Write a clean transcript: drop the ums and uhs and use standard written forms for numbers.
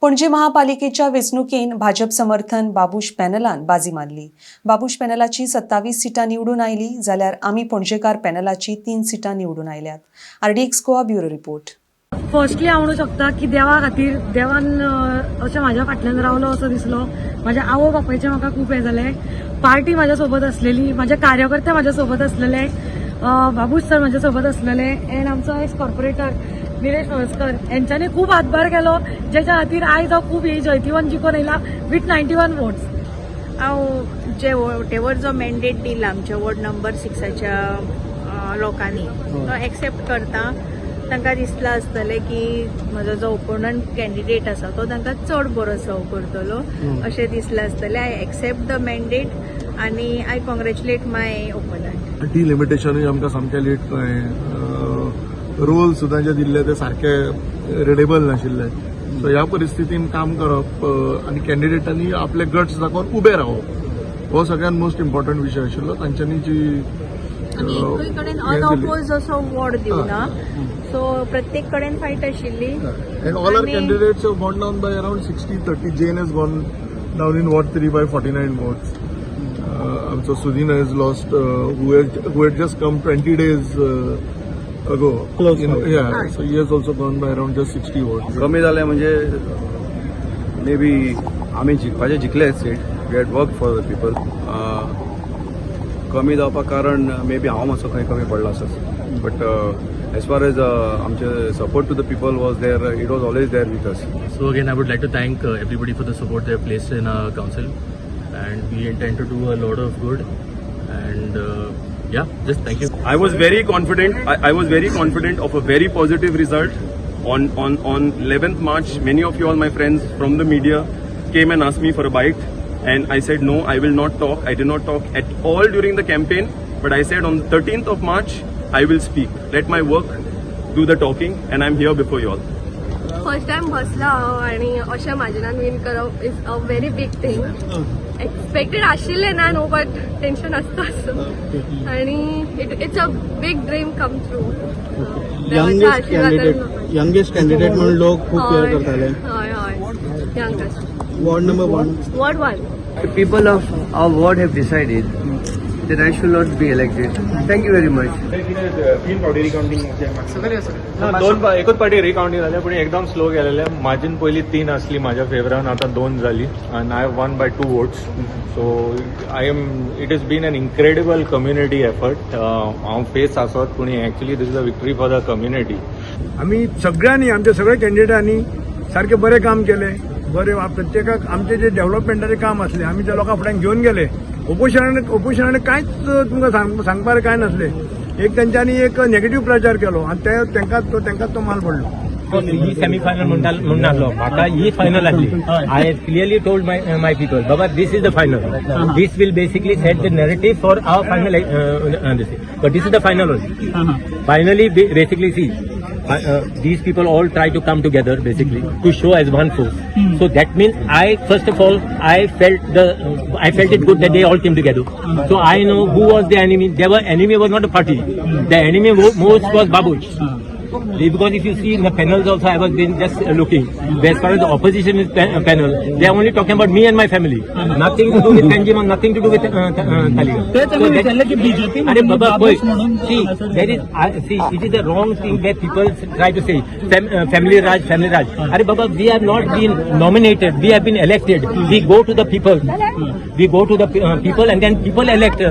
पणजी महापालिकेच्या वेंचणुकेन भाजप समर्थन बाबूश पॅनलान बाजी मारली. बाबूश पॅनलाची 27 सिटां निवडून आयली, जाल्यार आमी पणजेकार पॅनलाची तीन सिटां निवडून आयल्यात. RDX Goa, bureau report. Firstly हांव म्हणू शकता की देवा खातीर, देवान अशें म्हाज्या फाटल्यान रावलो असो दिसलो. म्हाज्या आवय बापायचें म्हाका खूब हें जालें. पार्टी म्हाज्या सोबत आसलेली, म्हाजे कार्यकर्ते म्हाज्या सोबत आसलेले, बाबूश सर म्हाज्या सोबत आसलेले एंड आमचो एक्स कॉर्पोरेटर निलेश म्हस्कर हेंच्यांनी खूब हातभार केलो, जेच्या खातीर आयज हांव खूब ही जैतिवंत जिखून येयला विथ 91 वोट्स. हांव जे वटेवर जो मॅन्डेट दिला आमच्या वॉर्ड नंबर 6च्या लोकांनी, तो एक्सेप्ट करता. तांकां दिसलां आसतलें की म्हजो जो ओपोनंट कॅन्डिडेट आसा तो तांकां चड बरो सर्व करतलो अशें दिसलां आसतलें. I accept the mandate आनी I congratulate my opponent. डिलिमिटेशनूय आमकां सामकें लेट कळ्ळें. रोल सुद्दां जे दिल्ले ते सारके रिडेबल नाशिल्ले. सो ह्या परिस्थितीन काम करप आनी कॅन्डिडेटांनी आपले गट्स दाखोवन उबे रावप हो सगळ्यात मोस्ट इम्पॉर्टंट विशय आशिल्लो. तांच्यांनी जी आनी एकूय कडेन हें दिली. अनओपोज असो वॉर्ड दिवना, सो प्रत्येक कडेन फायट आशिल्ली. And all our candidates have gone down by around 60 30. Jane has gone down in Ward 3 by 49 votes. So Sudina has lost, who had just come 20 days ago. Close fight. Yeah, so he has also gone by around just 60 votes. कमी जालें म्हणजे may be आमी जिखपाचे जिखले seat. We had work for the people. कमी जावपाक कारण may be हांव मातसो खंय कमी पडला आसत, बट एज फार एज आमचे support to the people was there, it was always there with us. So again, I would like to thank everybody for the support they have placed in our council, and we intend to do a lot of good. And yeah, just thank you. I was very confident. I was very confident of a very positive result. On 11th March, many of you all, my friends from the media, came and asked me for a bite, and I said no, I will not talk. I did not talk at all during the campaign, but I said on the 13th of March I will speak. Let my work do the talking, and I'm here before you all. First time बसला हांव आनी अशें मार्जिनान Wien करप is a very big thing. Expected आशिल्लें ना न्हू, but tension आसताच आनी it's a big dream come true. Youngest candidate, youngest candidate म्हणून लोक खूप केअर करताले. हय हय, youngest. Ward number 1. Ward 1. The people of our ward have decided that I should not be elected. Thank you very much. तीन फावटी recounting. दोन एकूच पावटी रिकाउंटिंग जालें, पूण एकदम स्लो गेलेले. मार्जीन पयलीं तीन आसली म्हाज्या फेवरान, आतां दोन जाली आनी I won by two votes. So I am it is been an incredible community effort. हांव फेस आसत, पूण actually this is a victory for the community. आमी सगळ्यांनी, आमच्या सगळ्या कॅन्डिडेटांनी सारकें बरें काम केलें. बरें, प्रत्येकाक आमचे जे डेव्हलपमेंटाचें काम आसलें, आमी त्या लोकां फुड्यान घेवन गेले. ओपोजिशनान कांयच तुमकां सांगपाक कांय नासलें. एक तेंच्यांनी एक नेगेटीव प्रचार केलो आनी ते तेंकां तो माल पडलो. ही सेमीफायनल म्हणटा म्हणनासलो म्हाका, ही फायनल आसली. I clearly told my people, Baba, this is the final, this will basically set the narrative for our final this, but this is the final only. Finally, basically, see, these people all try to come together basically to show as one force. So that means I, first of all, I felt it good that they all came together. So I know who was the enemy. There were enemy was not a party. The enemy most was Babush. Because if you see in the panels also, I was been just looking. As far as the opposition is panel, they are only talking about me and my family. Nothing to do with Panjim or nothing to do with Taleigao. So अरे बाबा, पळय, see, there is see, it is the wrong thing where people try to say family Raj, family Raj. अरे बाबा, we have not been nominated, we have been elected. We go to the people, we go to the people and then people elect.